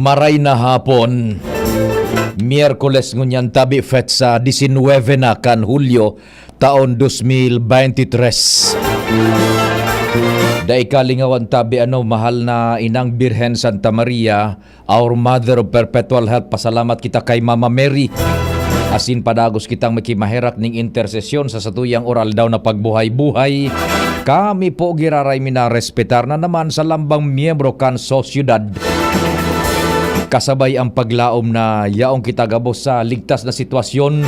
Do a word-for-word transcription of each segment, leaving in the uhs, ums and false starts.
Maray na hapon. Miyerkules ngunyan tabi, petsa disinwebe na kan Hulyo, taon dos mil bente tres. Dai kalingawan tabi ano, mahal na Inang Birhen Santa Maria, our Mother of Perpetual Help, pasalamat kita kay Mama Mary. Asin padagos kitang makimaherak ning intersesyon sa satuyang oral daw na pagbuhay-buhay. Kami po giraray minarespetar na naman sa lambang miyembro kan sosyedad. Kasabay ang paglaom na yaong kita gabos sa ligtas na sitwasyon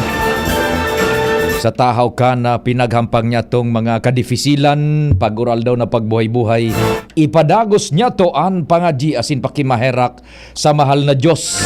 sa tahaw kan, ah, pinaghampang niya tong mga kadifisilan, pag-oral daw na pagbuhay-buhay. Ipadagos niya to an pangadyi asin pakimaherak sa mahal na Diyos.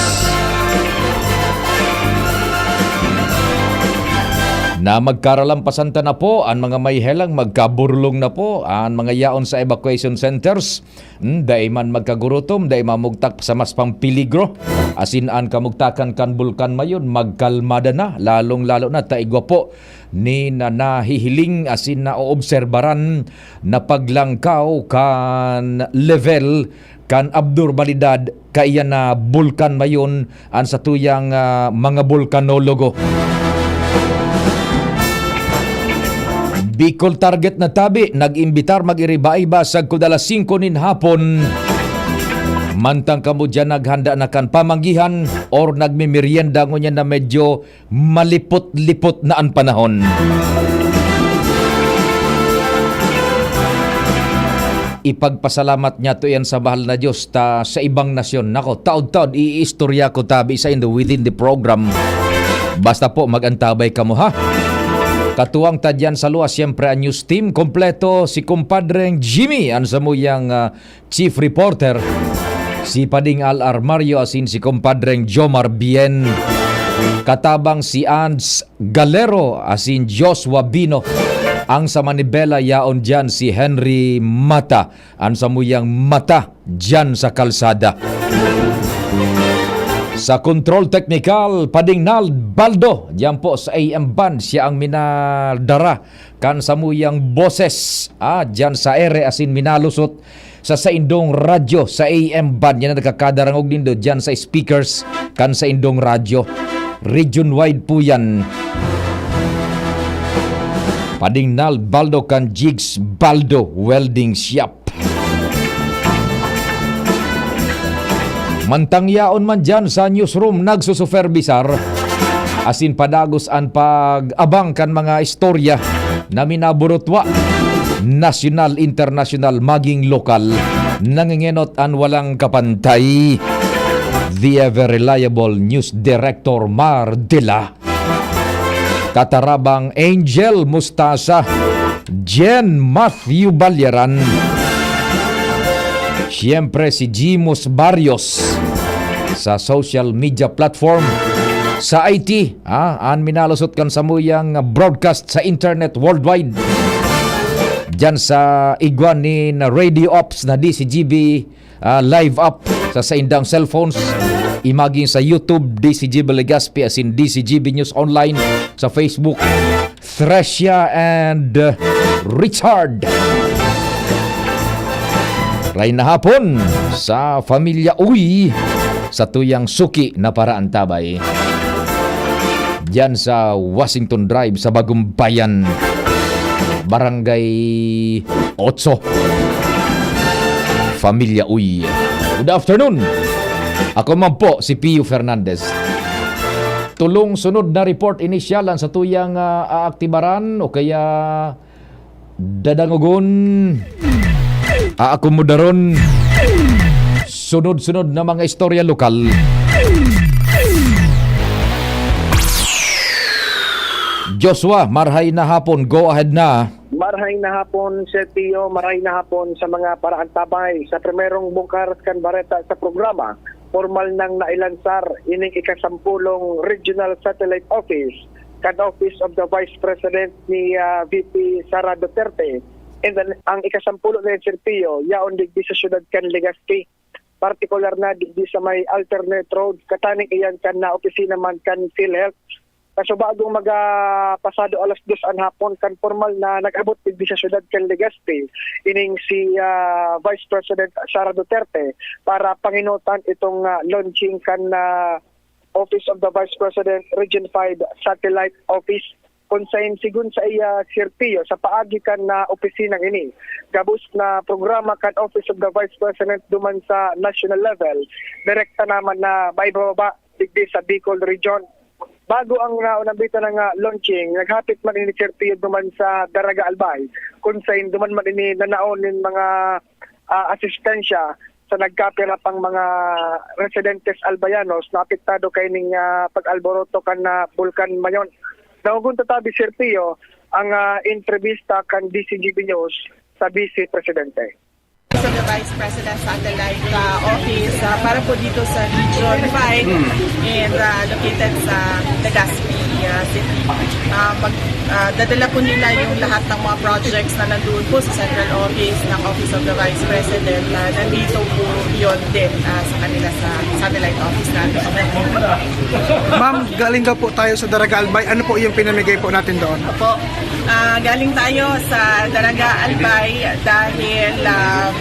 Na magkaralampasan ta na po, an mga may helang magkaburlong na po, an mga yaon sa evacuation centers, hmm, dai man magkagurutom, dai mamugtak sa mas pang peligro. Asin an kamugtakan kan Bulkan Mayon, magkalmada na, lalong-lalo na ta igwa po ni na nahihiling asin naoobserbaran na paglangkaw kan level kan abnormalidad kaiyan na Bulkan Mayon an satuyang, ah, mga bulkanologo. Bicol Target na tabi, nag-imbitar mag-iriba-iba sagkod alas singko nin hapon. Mantang kamo diyan naghanda na kan pamanggihan or nagmimerienda ngunyan na medyo malipot-lipot na an panahon. Ipagpasalamat niyato iyan sa mahal na Diyos ta sa ibang nasyon. Nako, taod-taod iistorya ko tabi sa indo within the program. Basta po, mag-antabay kamo, ha? Katuwang ta diyan sa luwas, siyempre, ang news team. Kompleto si Kumpadreng Jimmy, ang samuyang, ah, chief reporter, si Pading Al Armario asin si Kumpadreng Jomar Bien. Katabang si Ans Galero asin Joshua Bino. Ang sa manibela yaon diyan si Henry Mata. Ang samuyang mata diyan sa kalsada. Sa control technical, Pading Nald Baldo, diyan po sa A M band, siya ang minadara kan samuyang boses, ah, diyan sa ere asin minalusot sa saindong radyo sa A M band. Yan ang nakakadarangog nindo diyan sa speakers kan saindong radyo. Region wide po yan. Pading Nald Baldo kan Jigs Baldo Welding Shop. Mantang yaon man diyan sa newsroom nagsusuperbisar, asin padagos an pag-abang kan mga istorya na minaburutwa, nasyonal, internasyonal, maging lokal, nangengenot an walang kapantay. The ever reliable news director, Mar Dela. Katarabang Angel Mustasa, Jen Matthew Balyaran, siyempre si Jimos Barrios sa social media platform, sa I T, ah, an minalusot kan samuyang broadcast sa internet worldwide. Diyan sa igwa nin Radio Ops na D C G B, ah, live app sa saindang cellphones. Imaging sa YouTube, D C G B Legazpi asin D C G B News Online, sa Facebook, Thresia and, uh, Richard. Ray na hapon sa Pamilya Uy, sa tuyang suki na paraantabay. Diyan sa Washington Drive sa Bagumbayan, Barangay Otso. Pamilya Uy. Good afternoon. Ako man po si Pio Fernandez. Tulong sunod na report inisyal ang satuyang, ah, aaktibaran o kaya dadangogon, aakomodaron. Sunod-sunod na mga istorya lokal. Joshua, marhay na hapon. Go ahead na. Marhay na hapon, Sir Pio. Marhay na hapon sa mga paraantabay. Sa primerong bungkar kan bareta sa programa, pormal nang nailansar ining ikasampulong Regional Satellite Office kan Office of the Vice President ni, ah, V P Sara Duterte. And then, ang ikasampulo na yan, Sir Pio, yaon digdi sa siyudad kan Legazpi, partikular na digdi sa may Alternate Road, kataning iyan kan na opisina man kan PhilHealth. Kaso bagong maga pasado alas dos an hapon kan pormal na nag-abot digdi sa siyudad kan Legazpi, ining si, ah, Vice President Sara Duterte para panginutan itong, ah, launching kan, ah, Office of the Vice President Region five Satellite Office, kun sain sigon sa iya, Sir Pio, sa paagi kan, ah, opisinang ini, gabos na programa kan Office of the Vice President duman sa national level, direkta naman na maibababa digdi sa Bicol Region. Bago ang, ah, unang bita ng, ah, launching, naghapit man ini, Sir Pio, duman sa Daraga Albay, kun sain duman man ini nanaon nin mga, ah, asistensya sa nagkapira pang mga residentes Albayanos na apektado kaining, ah, pag-alboroto kan, ah, Bulkan Mayon. Dangogon ta tabi, Sir Pio, ang, ah, entrevista kan D C G B News sa Vice Presidente. Sa the Vice President Satellite, ah, Office, ah, para po dito sa Region five and, ah, located sa Legazpi, ah, City. Ah, mag-, ah, dadala po nila yung lahat ng mga projects na nandoon po sa Central Office ng Office of the Vice President. Ah, nandito po yun din, ah, sa kanila sa Satellite Office natin. Ma'am, galing daw po tayo sa Daraga Albay. Ano po yung pinamigay po natin doon? Opo. Ah, galing tayo sa Daraga Albay dahil, ah,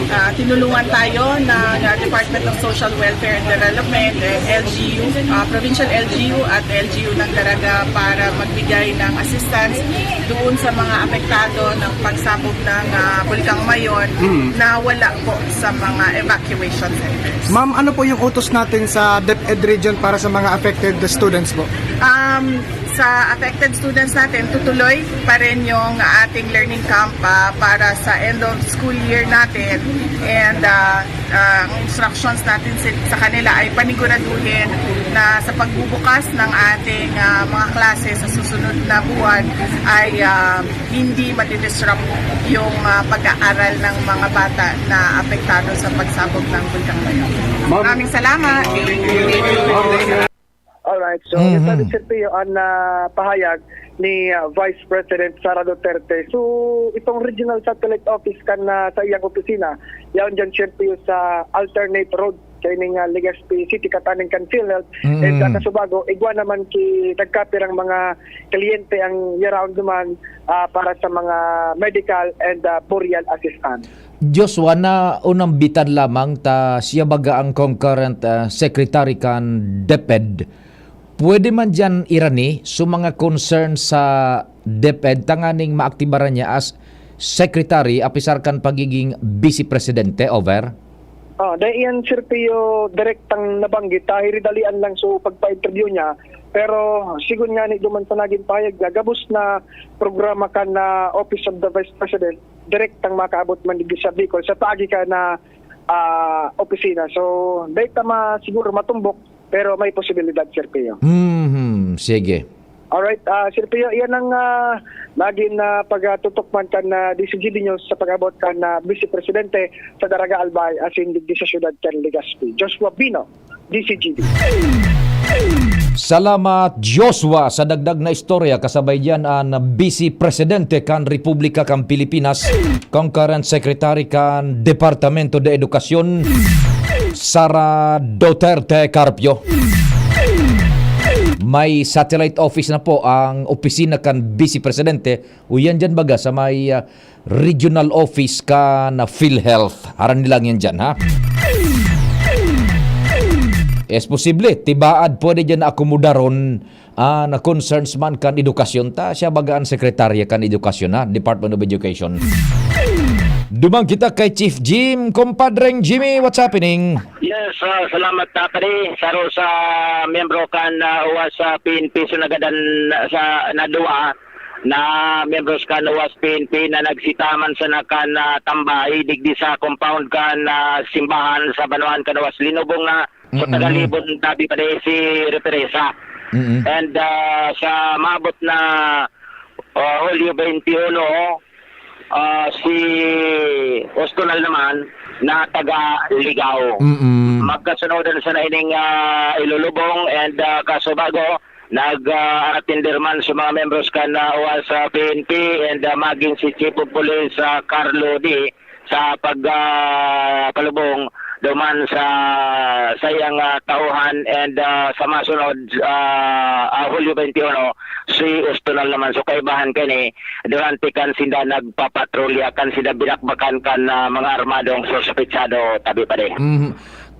ah, tinulungan tayo ng, ah, Department of Social Welfare and Development, eh, L G U, ah, Provincial L G U at L G U ng Daraga para magbigay ng assistance doon sa mga apektado ng pagsabog ng, ah, Bulkang Mayon na wala po sa mga evacuation centers. Ma'am, ano po yung utos natin sa DepEd region para sa mga affected students po? Um, sa affected students natin, tutuloy pa rin yung ating learning camp, ah, para sa end of school year natin. And, ah, ah, ang instructions natin si-, sa kanila ay paniguraduhin na sa pagbubukas ng ating, ah, mga klase sa susunod na buwan ay, ah, hindi madidisrupt yung, ah, pag-aaral ng mga bata na apektado sa pagsabog ng Bulkang Mayon. Ma'am. Maraming salamat. Alright, so Mhm. Sir Pio, ang, ah, pahayag ni, ah, Vice President Sara Duterte. So, itong Regional Satellite Office kan, ah, sa iyang opisina, yaon dyan, Sir Pio, sa Alternate Road, kaining, ah, Legazpi City, kataning kan PhilHealth. Mm. And, ah, kasubago, igwa naman ki nagkapirang mga kliyente ang yaon duman, ah, para sa mga medical and, ah, burial assistance. Joshua, na unang bitan lamang ta siya baga ang concurrent, ah, secretary kan DepEd. Pwede man diyan irani so mga concern sa DepEd tanganing maaktibaran niya as secretary apisar kan pagiging vice presidente, over? Ah, dai iyan, Sir Pio, direktang nabanggit. Ah, hiridalian lang so pagpa-interview niya. Pero sigon ngani duman sa nagin pahayag niya, gabos na programa kan, ah, Office of the Vice President, direktang makaabot man digdi sa Bicol, sa paagi kan, ah, opisina. So, dai ta ma-, siguro matumbok, pero may posibilidad, Sir Pio. Mhm, sige. Alright, ah, Sir Pio, iyan ang, ah, nagin, ah, pagtutok man kan, ah, D C G B News sa pag-abot kan, ah, Vice Presidente sa Daraga Albay, asin digdi sa siyudad kan Legazpi. Joshua Bino, D C G B. Salamat, Joshua, sa dagdag na istorya. Kasabay diyan an Vice Presidente kan Republika kan Pilipinas, Concurrent Secretary kan Departamento de Educacion, Sara Duterte Carpio. May satellite office na po ang opisina kan Vice Presidente, o yan dyan baga sa may, ah, regional office kan PhilHealth. Harani lang yan dyan, ha? Es posible, tibaad pwede dyan na akomodaron, ah, na concerns man kan edukasyon ta. Siya baga an sekretarya kan edukasyon, ha? Department of Education. Duman kita kay Chief Jim. Compadreng Jimmy, what's happening? Yes, ah, salamat, ah, pare. Saro sa miyembro kan, ah, uwas sa P N P, so nagadan sa nadua na miyembros kan uwas P N P na nagsitaman sana kan, ah, tambay digdi sa compound kan, ah, simbahan sa banwaan kan uwas Linubong na sa Mm-mm. Tagalibon, tabi pa rin si Represa. Mm-mm. And, ah, sa maabot na, ah, Hulyo twenty-one, ah, si Ostonal naman na taga Ligao. Mm-mm. Magkasunodan sa naining, ah, ilulubong and, ah, kasubago, nag, ah, attender man sa mga membros kan, ah, uwas sa P N P and, ah, magin si Chief of Police, ah, Carlo D sa pag, ah, kalubong duman sa saiyang, ah, tauhan, and, ah, sa masunod, ah, ah, Hulyo twenty-one, si Ustonal naman. So, kaibahan kani, durante kan sinda nagpapatrolya, kan sinda binakbakan kan, ah, mga armadong suspetsado, tabi pa di. Mhm.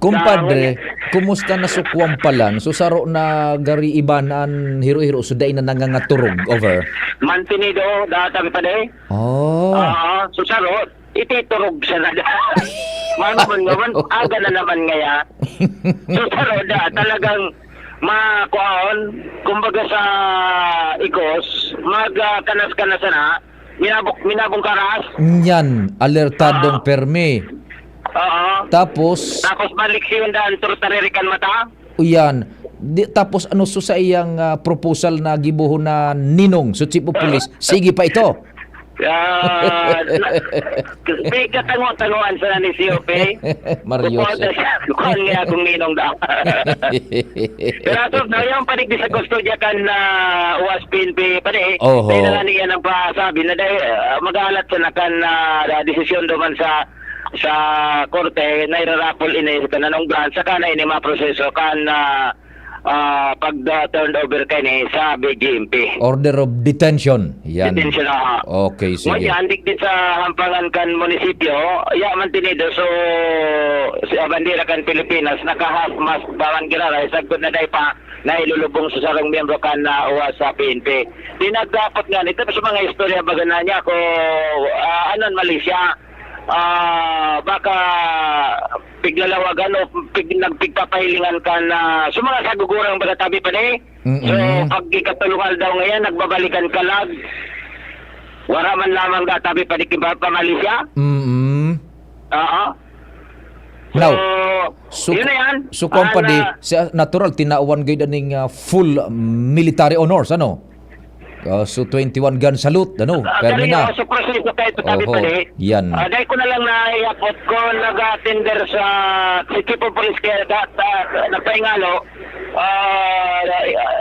Kumpadre, Sa kumusta na sukwan pa lang? So, saro na gari iba na an hiro-hiro, so dai na nangangaturog, over? Mantenido, da, tabi pa di. Oh. Oo, so saro, ititurog siya na da. Mano man nga man, aga na naman ngaya. So, saro da, talagang makuhaon, kumbaga sa igos, mag, ah, kanas-kanas na, minabok-, minabong karas. Nyan, alertadong Ah. permi. Oo. Tapos? Tapos balik siya yung daan, turtaririkan mata. Uyan. Di, tapos ano, so sa iyang, ah, proposal na gibohon na ninong, so chief of police, sige pa ito? Ah, na, may katango-tangoan sana ni C O P. Mario. Kukuha na siya, kukuha niya akong ninong daw. Pero as of now, yung padigdi sa kustodya kan, ah, uwas P N P, pare, Oho. Dahil na nga niya nang pasabi na dahil, ah, mag-aalat siya na kan, ah, desisyon duman sa, sa korte, na irarapol ini kan anong branch, saka na ini maproseso kan, ah, ah, pag, ah, turnover kani sa B J M P. Order of detention. Yan. Detention, aha. Okay, sige. Ngunyan, digdi sa hampangan kan munisipyo, ya, mantenido. So, si bandera kan Pilipinas, naka-half mast pa man giraray, sagkod na dai pa nailulubong sa sarong miyembro kan, ah, uwas sa P N P. Di nagdapot nga nito sa mga istorya baga na niya ko, ah, anon, Malaysia. Ah, baka piglalawagan o pig-, nagpigpapahilingan ka na sa mga sagugurang baga tabi pa ni. Mm-mm. So, pag ikatulong aldaw ngayon, nagbabalikan ka lag. Wala man lamang da tabi pa ni kiba-, pamali siya. Mm-mm. Oo. So, Now, so, yun na yan. So, kwan pa di, Ah, na sa natural, tinawan gayud aning, ah, full military honors, ano? Ah, so, twenty-one gun salute, ano? Ah, Permi galing na. Ako, sa proseso kayo, sabi Oho, pa ni. yan. Ah, dahil ko na lang naiyapot ko, nag-attender sa, si Chief of Police kaya da-, da-, nagpaingalo, ah,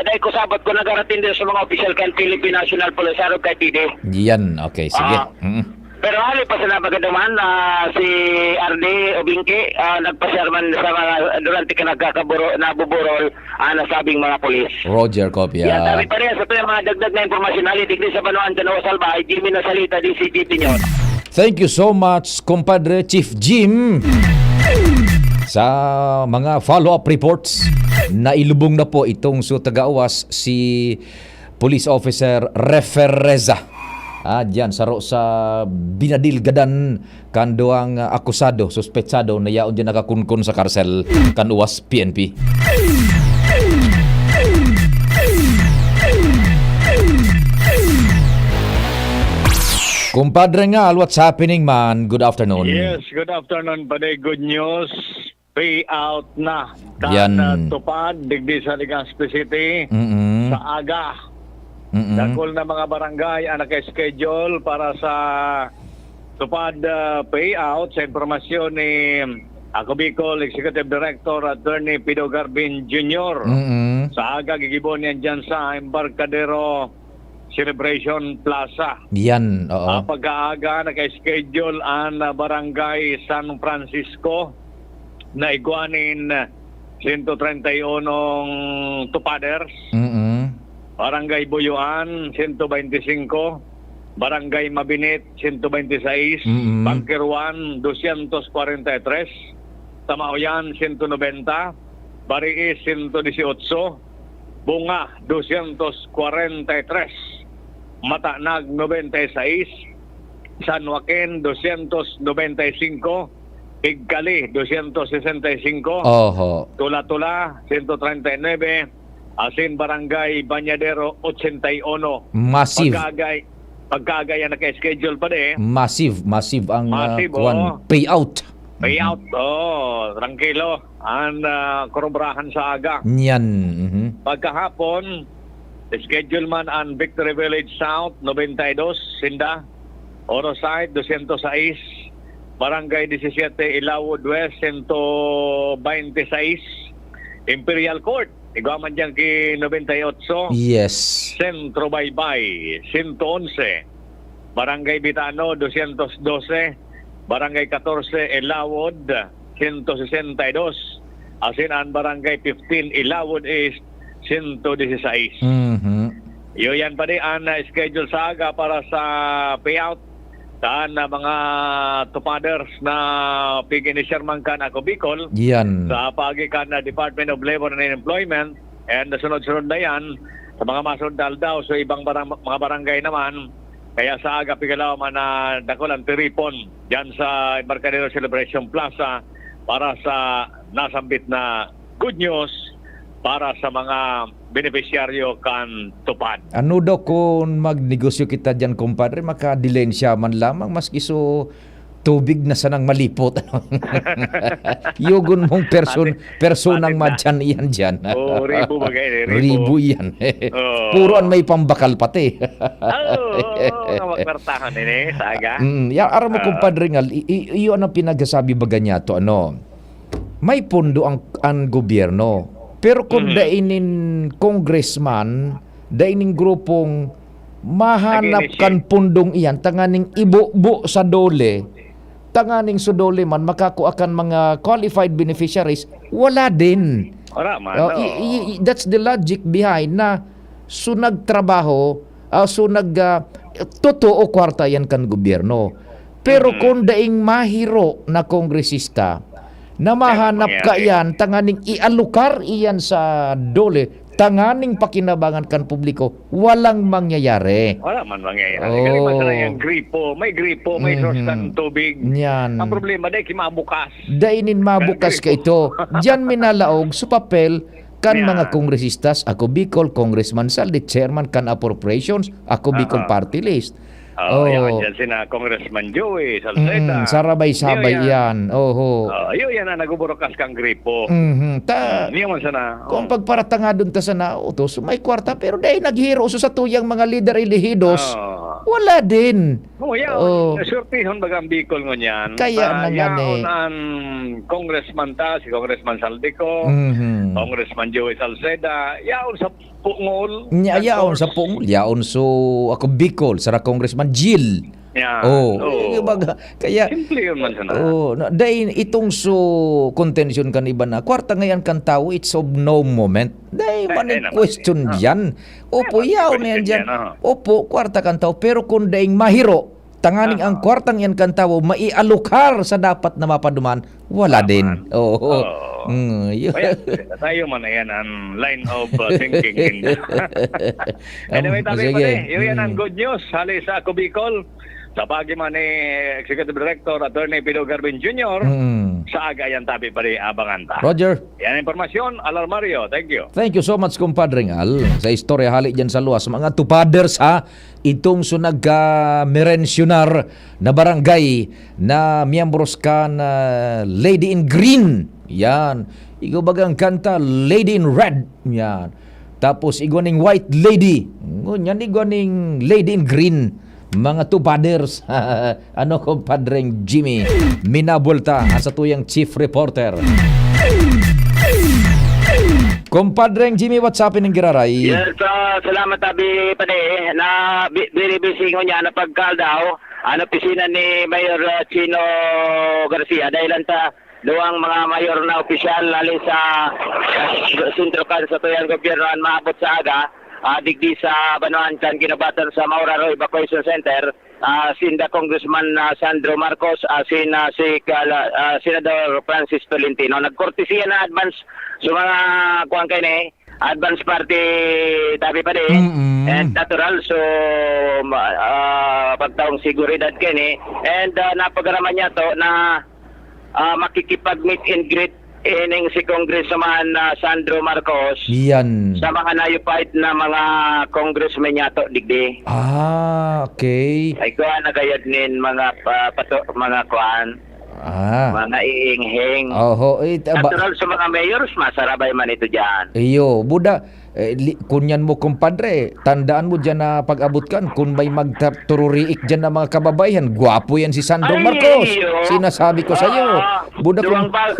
dahil ko sabot ko, nag-attender sa mga opisyal kan Philippine National Police, arog kay P D. Yan, okay, sige. Ah, Mm. Pero hali pa sa napagadaman, ah, si R D Obingke, ah, nagpasyar man sa mga durante ka nagkakaburo-, nabuburol, ah, nasabing mga pulis. Roger Copia. Yan, sabi pa rin, sa tuwing mga dagdag na impormasyon, hali digdi sa Banuan, Tanawa Salva, ay Jimmy Nasalita, D C G P News. Thank you so much, compadre Chief Jim, sa mga follow-up reports. Nailubong na po itong so tagawas si Police Officer Refereza. Ah, diyan, saro sa binadil gadan kan duwang, ah, akusado, suspetsado na yaon diyan nakakunkon sa karsel kan uwas P N P. Kumpadre Ngal, what's happening, man? Good afternoon. Yes, good afternoon, Pade. Good news. Payout na. Yan. Kan, ah, TUPAD, digdi sa Legazpi City, Mm-mm. sa aga. Mm-mm. Dakul na mga barangay ang naka-schedule para sa TUPAD, ah, payout, sa impormasyon ni Ako Bicol Executive Director Attorney Pido Garbin Junior. Mm-mm. Sa aga, gigibo niyan dyan sa Embarcadero Celebration Plaza. Yan, oo. Ah, pagkaaga, naka-schedule ang, ah, Barangay San Francisco na igwa nin sento treinta y unong tupaders. Mm-mm. Barangay Buyuan, sento baynte singko. Barangay Mabinit, sento baynte sais. Mm-mm. Bunker One, dosyentos kwarenta y tres. Tamaoyan, sento nobenta. Bariis, sento disyotso. Bunga, dosyentos kwarenta y tres. Matanag, nobenta y sais. San Joaquin, dosyentos nobenta y singko. Pigcali, dosyentos sesenta y singko. Oho. Tula-Tula, sento treinta y nuebe. Asin Barangay Bañadero, ochenta y uno. Massive. Pagkaagay, pagkaagay ang naka-schedule pa di. Massive, massive ang, ah, Massive, kuwan. oo. Payout. Payout, Mhm. oo, trangkilo. Ang, ah, korobrahan sa aga. Niyan, mhm. Pagkahapon, schedule man ang Victory Village South, nobenta y dos, sinda. Oro Site, dosyentos sais. Barangay disisiete, Ilawod West, sento baynte sais. Imperial Court, igwa man diyan ki nobenta y otso. Yes. Centro Baybay, sento onse. Barangay Bitano, dosyentos dose. Barangay katorse, Ilawod, sento sesenta y dos, asin an Barangay fifteen, Ilawod East, sento disisais. Mhm. Iyo yan pa di an, ah, schedule sa aga para sa payout kan, ah, mga tupaders na pig-initiar man kan Ako Bicol. Yan. Sa paagi kan, ah, Department of Labor and Employment, and sunod-sunod na yan, sa mga masunod na aldaw, sa ibang barang-, mga barangay naman, kaya sa aga, pigalaw man na dakul ang tiripon dyan sa Embarcadero Celebration Plaza para sa nasambit na good news para sa mga benepisyaryo kan TUPAD. Ano daw kun magnegosyo kita diyan, kumpadre? Makadilensya man lamang, maski so tubig na sanang malipot. Yugon mong person-, Ate, personang ate na. Madyan iyan diyan. Oh, ribo ba kayo, eh? Ribo. Ribo iyan. Oh. Puro an may pambakal pati. Oh, nga magkwartahan ini, saga. Mm, ya, aram mo, Ah. kumpadre Ngal, i-, i-, iyo ang pinagsasabi baga niya to, ano? May pondo ang, ang gobyerno. Pero kung Mhm. dai nin congressman, dai nin grupong mahanap Nag-initiate. Kan pundong iyan, tanganing ibubo sa DOLE, tanganing sa DOLE man makakua kan mga qualified beneficiaries, wala din. Wala man, Oh, oo. i-, i-, i-, that's the logic behind na so nagtrabaho, ah, so nag, ah, totoo kwarta yan kan gobyerno. Pero Mhm. kung daing mahiro na kongresista, na Kaya mahanap ka mangyayari. Iyan, tanganing ialokar iyan sa DOLE, tanganing pakinabangan kan publiko, walang mangyayari. Wala man mangyayari. Oh. Kaya man sana yung gripo, may gripo, may source Mhm. ng tubig. Yan. Ang problema, dahil kimabukas. Dai nin mabukas Kan ka gripo. Ito. Diyan minalaog sa papel kan Yeah. mga kongresistas, Ako Bicol, Congressman Saldi, chairman kan appropriations, Ako Bicol Aha. Party List. Oh, Oh. yan, yan sina Congressman Joey Salceda. Mm, sarabay-sabay Iyo yan. Yan. Oho. Oh, iyo yan ang naguburukas kang gripo. Mhm. Ta-, Mm, iyo man sana. kung Oh. pagparatangadon ta sana, utos, may kwarta, pero dahil naghiro sa tuyang mga lider elehidos, Oh. wala din. Oh, yaon. Oh. Surtihon baga ang Bicol ngunyan. Kaya Ah, na nga yaon ni. Ang congressman ta, si Congressman Saldico, Mhm. Congressman Joey Salceda, yaon sa pungol. Nya, yaon sa pungol, yaon so, ako Bicol, sara Congressman Jil. Yan. Oh, Oo. Eh, baga, kaya, Simple yun man sana. Oh, na, dahil itong so, contention kan iba na, kwarta ngayon kan tao, it's of no moment. Dahil Eh, man eh, in naman question eh. Ah. yan. Opo, Eh, yaon na yan question dyan. Yan, ah. Opo, kwarta kan tao, pero kung daing mahiro, tanganing Aha. Ang kwartang yan kan tawo maialokar sa dapat na mapaduman, wala Tama. Din. Oo. Oo. Mm, yun. Kaya, tayo man na yan ang line of, uh, thinking in Anyway, Um, tabi sige. Pare, yun yan ang Mm. Good news. Hali sa Ako Bicol, sa pagi man ni Executive Director Attorney Pido Garvin Junior, Mm. Sa aga yan, tabi pare, abangan ta. Roger. Yan ang impormasyon, Alarmario. Thank you. Thank you so much, Compadre Ngal. Sa istorya, hali dyan sa luwas, mga tupaders, ha? Itong so nagka-merensyonar na barangay na miyembros kan Lady in Green. Yan. Ikaw bagang kanta, Lady in Red. Yan. Tapos igwa ning White Lady. Ngunyan igwa ning Lady in Green. Mga tupaders. Ano, Compadreng Jimmy? Minabulta ang satuyang chief reporter. Compadreng Jimmy, what's happening, Giraray? Yes, ah, salamat, Abi, pare. Na bi-, very busy ngunyan na pagkaldaw. Ang opisina ni Mayor, ah, Chino Garcia, dahil lang sa duwang mga mayor na opisyal, hali sa sentro kan satuyang gobyerno, ang maabot sa aga, ah, digdi sa banwaan kan Guinobatan sa Mauraro Evacuation Center. Ah, sinda Congressman, ah, Sandro Marcos, ah, sina, si Kala-, ah, Senador Francis Tolentino. Nagkortesiya na advance sa mga kuwan kayo ni, advance party, tabi pa din. Mm-mm. And natural, so, ma-, ah, pagtaong seguridad kayo ni. And, ah, napagaraman niya to na, ah, makikipag-meet and greet ining si Congressman, ah, Sandro Marcos Yan. Sa mga nayupait na mga congressman niya to, digdi. Ah, okay. Ay, kuha na gayad nin mga pa-, pato-, mga kuan, Ah. Mga iinghing. Oho, eh, ta-, ba- Natural sa mga mayors, masarabay man ito diyan. Iyo, buda, Eh, li-, kunyan mo, kumpadre, tandaan mo diyan na pag-abot kan, kung may magtururiik diyan na mga kababaihan, gwapo yan si Sandro Ay, Marcos. Iyo. Sinasabi ko sa'yo. Oo. Buda kung Duwang bag-,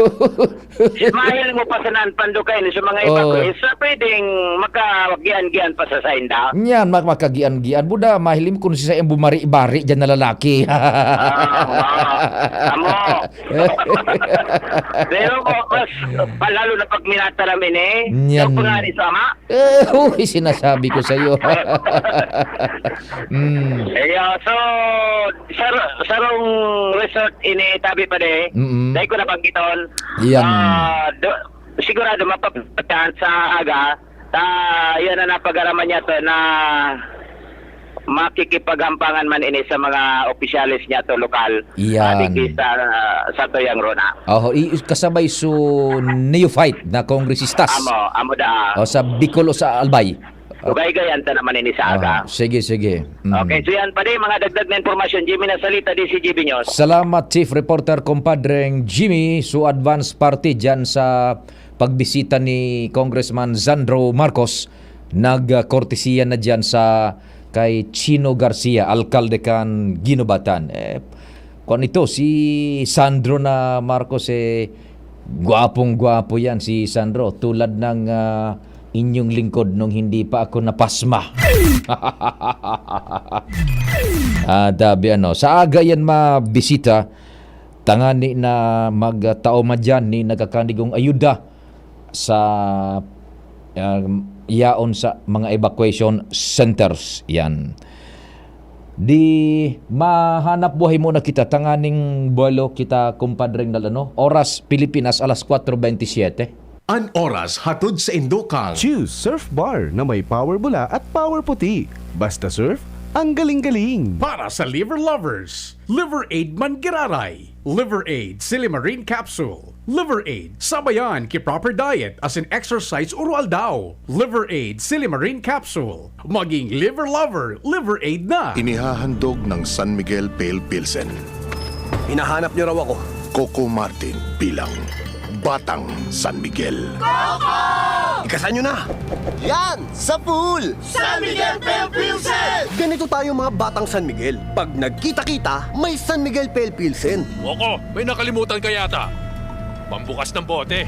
Mahil mo pa sa nan pandukay ni sa mga Oh. hypocrites na pwedeng makagian-gian pa sa sainda. Nyan, mak-, makagian-gian. Buda, mahiling mo kung si Sayan bumari-bari dyan na lalaki. Ah, wow. Amo. Pero mo, mas, palalo na pag minataram ini. Nyan. Sa pangalan sa ama, Eh, uy, sinasabi ko sa'yo. Mm. Iyo, so, sar-, sarong resort ini tabi pa de. Mm-mm. Dahil ko nabanggiton. Yan. Ah, do-, sigurado mapapagtan sa aga. Ta, yan na napag-araman niya to na makikipaghampangan man ini sa mga opisyales niya to lokal. Yan. Ah, digdi sa, sa Tuyang Rona. Oho, i-, kasabay so neophyte na kongresistas. Amo, amo da. O, sa Bicol o sa Albay. Ugay-gayan ta naman ini sa aga. Ah, sige, sige. Mm. Okay, so yan pa di, mga dagdag na impormasyon. Jimmy Nasalita, D C G B News. Salamat, Chief Reporter, Compadreng Jimmy. So, advance party dyan sa pagbisita ni Congressman Sandro Marcos. Nagkortesiya na dyan sa kay Chino Garcia, alkalde kan Guinobatan. Eh, kung ito, si Sandro na Marcos, eh, gwapong-gwapo yan, si Sandro. Tulad ng, ah, inyong lingkod nung hindi pa ako napasma. Ah, tabi ano, sa aga yan mabisita, tangani na magtao madyan ni nagkakanigong ayuda sa, um, yaon sa mga evacuation centers. Yan. Di mahanap buhay muna kita, tanganing buwelo kita, kumpadreng Dal-, ano? Oras Pilipinas, alas kwatro bentisiete. An oras hatod sa indokang. Choose Surf Bar na may power bula at power puti. Basta surf, ang galing-galing. Para sa liver lovers, Liver Aid Manggiraray. Liver Aid Silimarin Capsule. Liver Aid, sabayan ki proper diet asin exercise oro-aldaw. Liver Aid Silimarin Capsule. Maging liver lover, Liver Aid na! Inihahandog ng San Miguel Pale Pilsen. Hinahanap niyo raw ako. Coco Martin bilang Batang San Miguel. Ikasan niyo na! Yan! Sa pool! San Miguel Pale Pilsen! Ganito tayo, mga Batang San Miguel. Pag nagkita-kita, may San Miguel Pale Pilsen. Coco, may nakalimutan ka yata. Pambukas ng bote.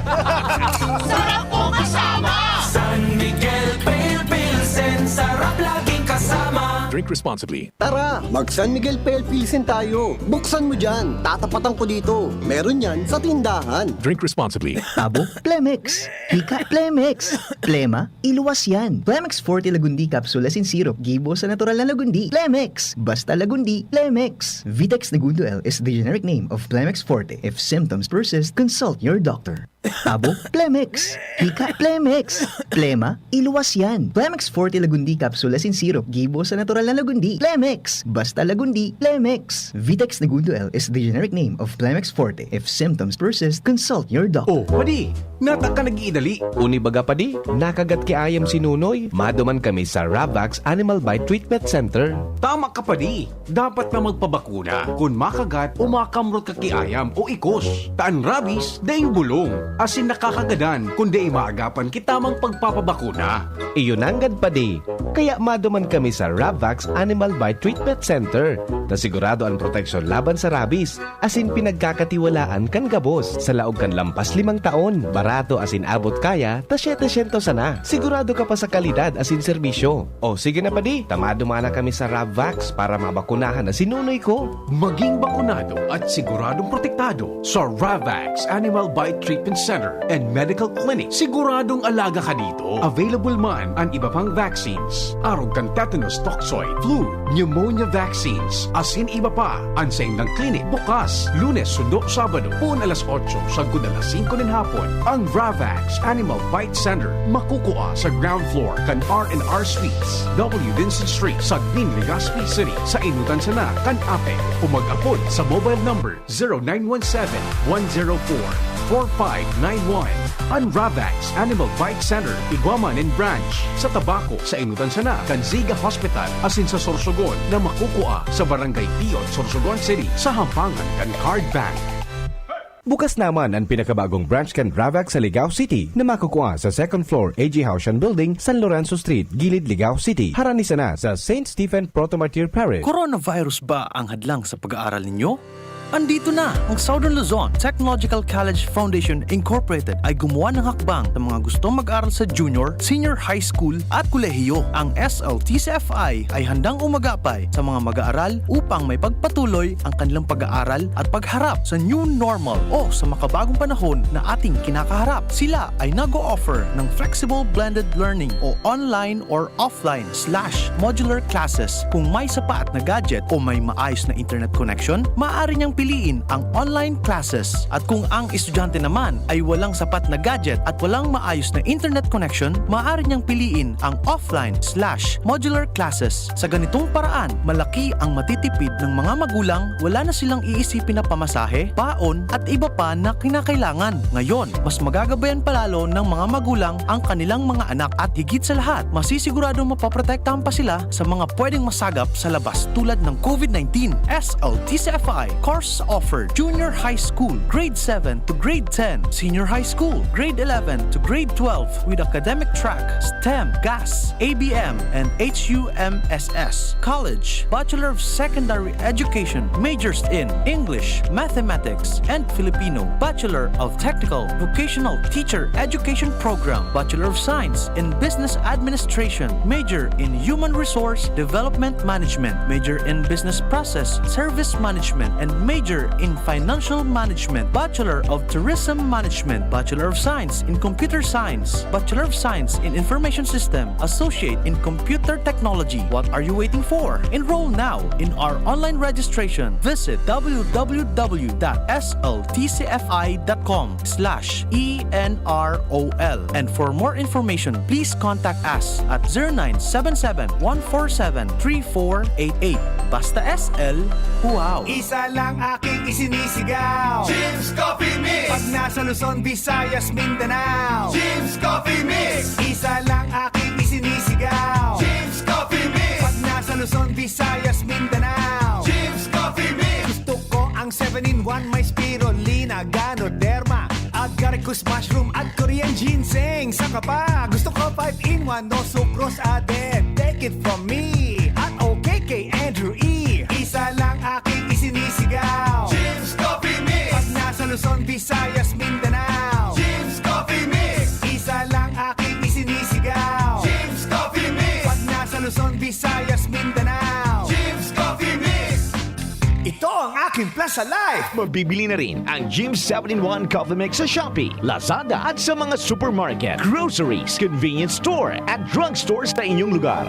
Sarap ko kasama! San Miguel Pale Pilsen, sarap laging kasama. Drink responsibly. Tara, mag San Miguel Pale Pilsen tayo. Buksan mo dyan, tatapatan ko dito. Meron yan sa tindahan. Drink responsibly. Abo, Plemex. Hika, Plemex. Plema, iluwas yan. Plemex Forte Lagundi Capsule asin Syrup, gibo sa natural na Lagundi. Plemex! Basta Lagundi, Plemex! Vitex Negundo L is the generic name of Plemex Forte. If symptoms persist, consult your doctor. Abo, Plemex! Hika, Plemex! Plema, iluwas yan. Plemex Forte Lagundi Capsule asin Syrup, gibo sa natural na Lagundi. Plemex! Basta Lagundi, Plemex! Vitex Negundo L is the generic name of Plemex Forte. If symptoms persist, consult your doctor. Oh, padi, nata ka nag-iidali. Uni baga, padi, nakagat ki ayam si Nunoy. Maduman kami sa Ravax Animal Bite Treatment Center. Tama ka, padi. Dapat na magpabakuna kun makagat o makamrot ka ki ayam o ikos. Ta an rabies, daing bulong, asin nakakagadan kun dai maagapan ki tamang pagpapabakuna. Iyo nanggad, padi. Kaya maduman kami sa Ravax Animal Bite Treatment Center, ta sigurado an proteksyon laban sa rabies, asin pinagkakatiwalaan kan gabos. Sa laog kan lampas limang taon, barato asin abot kaya, ta setecientos sana. Sigurado ka pa sa kalidad asin serbisyo. O, sige na, padi, ta maduman na kami sa Ravax para mabakunahan na si Nunoy ko. Maging bakunado at siguradong protektado sa Ravax Animal Bite Treatment Center and Medical Clinic. Siguradong alaga ka dito. Available man an iba pang vaccines. Arog kan tetanus toxoid, flu, pneumonia vaccines, asin iba pa. An saindang clinic bukas, Lunes sundo Sabado, poon alas otso sagkod alas singko nin hapon. Ang Ravax Animal Bite Center makukua sa ground floor kan R and R Suites, W Vincent Street, Sagnin, Legazpi City, sa enotan sana kan APEC, o mag-apod sa mobile number zero nine one seven, one zero four, four five nine one. An Ravax Animal Bite Center, igwa man nin branch sa Tabaco, sa enotan sana kan Ziga Hospital, asin sa Sorsogon na makukua sa Barangay Piot, Sorsogon City, sa hampangan kan Card Bank. Bukas naman an pinakabagong branch kan Ravac sa Ligao City na makukua sa second floor A G Haushan Building, San Lorenzo Street, Gilid, Ligao City, harani sana sa Saint Stephen Proto Martyr Parish. Coronavirus ba ang hadlang sa pag-aaral ninyo? Andito na! Ang Southern Luzon Technological College Foundation Incorporated ay gumawa ng hakbang sa mga gustong mag-aral sa junior, senior high school at kolehiyo. Ang S L T C F I ay handang umagapay sa mga mag-aaral upang may pagpatuloy ang kanilang pag-aaral at pagharap sa new normal o sa makabagong panahon na ating kinakaharap. Sila ay nag-o-offer ng flexible blended learning o online or offline slash modular classes. Kung may sapat na gadget o may maayos na internet connection, maaari niyang piliin ang online classes. At kung ang estudyante naman ay walang sapat na gadget at walang maayos na internet connection, maaari niyang piliin ang offline slash modular classes. Sa ganitong paraan, malaki ang matitipid ng mga magulang, wala na silang iisipin na pamasahe, baon, at iba pa na kinakailangan. Ngayon, mas magagabayan pa lalo ng mga magulang ang kanilang mga anak at higit sa lahat, masisiguradong mapoprotektahan pa sila sa mga pwedeng masagap sa labas tulad ng COVID nineteen. S L T C F I course offered: Junior High School, Grade seven to Grade ten, Senior High School, Grade eleven to Grade twelve, with academic track STEM, GAS, A B M, and H U M S S. College, Bachelor of Secondary Education, majors in English, Mathematics, and Filipino, Bachelor of Technical Vocational Teacher Education Program, Bachelor of Science in Business Administration, major in Human Resource Development Management, major in Business Process Service Management, and major in Financial Management, Bachelor of Tourism Management, Bachelor of Science in Computer Science, Bachelor of Science in Information System, Associate in Computer Technology. What are you waiting for? Enroll now in our online registration. Visit w w w dot s l t c f i dot com slash e n r o l. And for more information, please contact us at zero nine seven seven, one four seven, three four eight eight. Basta S L, wow! Isa lang aking isinisigaw. Jim's Coffee Mix! Pag nasa Luzon, Visayas, Mindanao. Jim's Coffee Mix! Isa lang aking isinisigaw. Jim's Coffee Mix! Pag nasa Luzon, Visayas, Mindanao. Jim's Coffee Mix! Gusto ko ang seven-in-one, may spirulina, ganoderma, agaricus mushroom at Korean ginseng. Saka pa, gusto ko five-in-one, no sucrose added. Take it from me at O K K Andrew E. Isa lang aking isinisigaw. Jim's Coffee Mix! Pag nasa Luzon, Visayas, Mindanao. Jim's Coffee Mix! Isa lang aking isinisigaw. Jim's Coffee Mix! Pag nasa Luzon, Visayas, Mindanao. Jim's Coffee Mix! Ito ang aking plan sa life! Mabibili na rin ang Jim seven-in-one Coffee Mix sa Shopee, Lazada at sa mga supermarket, groceries, convenience store at drugstore sa inyong lugar.